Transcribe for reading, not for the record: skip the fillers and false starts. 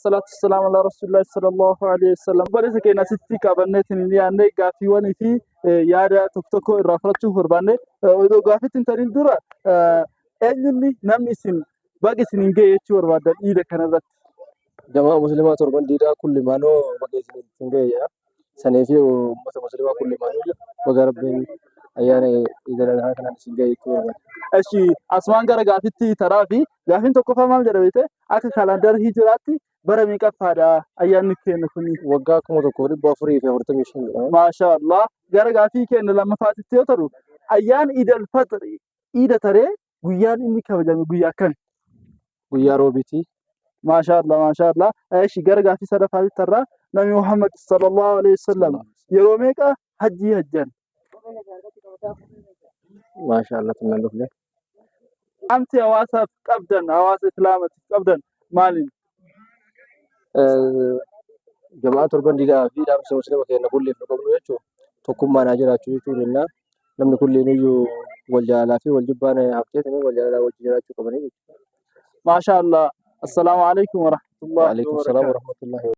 Wasalaatu wasalaamu ala rasuulillahi sallallahu alaihi wasallam. Obboleessa keenya asitti qabanneetiin hin dhiyaanne gaaffiiwwanii fi yaada tokko tokko irraa fudhachuuf barbaanne. Odoo gaaffiitti hin tarin dura, eenyunni namni isin baga isin hin ga'e jechuu barbaaddan iida kanarratti? Jamaa Muslimaa Torban Diidaa kulli maanoo baga isin hin ga'e jedha. Sanii fi uummata Muslimaa kulli maanoo baga Rabbiin ayyaana Iidal Adhaa kanaan isin ga'e jechuu barbaada. Eshi, asumaan gara gaafitti taraa fi gaafiin tokkoffaa maal jedha beekte? Akka kaalaandara hijiraatti bara meeqaffaadha ayyaanni keenya kuni? Waggaa 1445 jedhama. Maashaa Allah. Gara gaafii keenya lammaffaatitti yoo ta'u, ayyaana Iidal Faxri, iida taree, guyyaan inni kabajame guyyaa akkami? Guyyaa Roobiiti. Maashaa Allah, maashaa Allah. Eshi, gara gaafii sadaffaatitti tarraa, Nabi Muhammad sallallahu alaihi wasallam yeroo meeqa hajjii hajjan? Maashaa Allah, tunnaan dhufne. Dhaamsi hawaasaaf qabdan, hawaasa islaamatiif qabdan maali? Jamaa Torban Diidaa fi dhaamsa Muslima keenya kulliif nu qabnu jechuun tokkummaan haa jiraachuu jechuu jenna. Namni kulliin iyyuu wal jaalalaa fi wal jibbaan hafteetanii wal jaalalaa wajjin jiraachuu qabanii jechuudha. Maashaa Allah. Assalaamu alaikum warahmatullahi Waalaikum salaam wabarakatuh. warahmatullahi.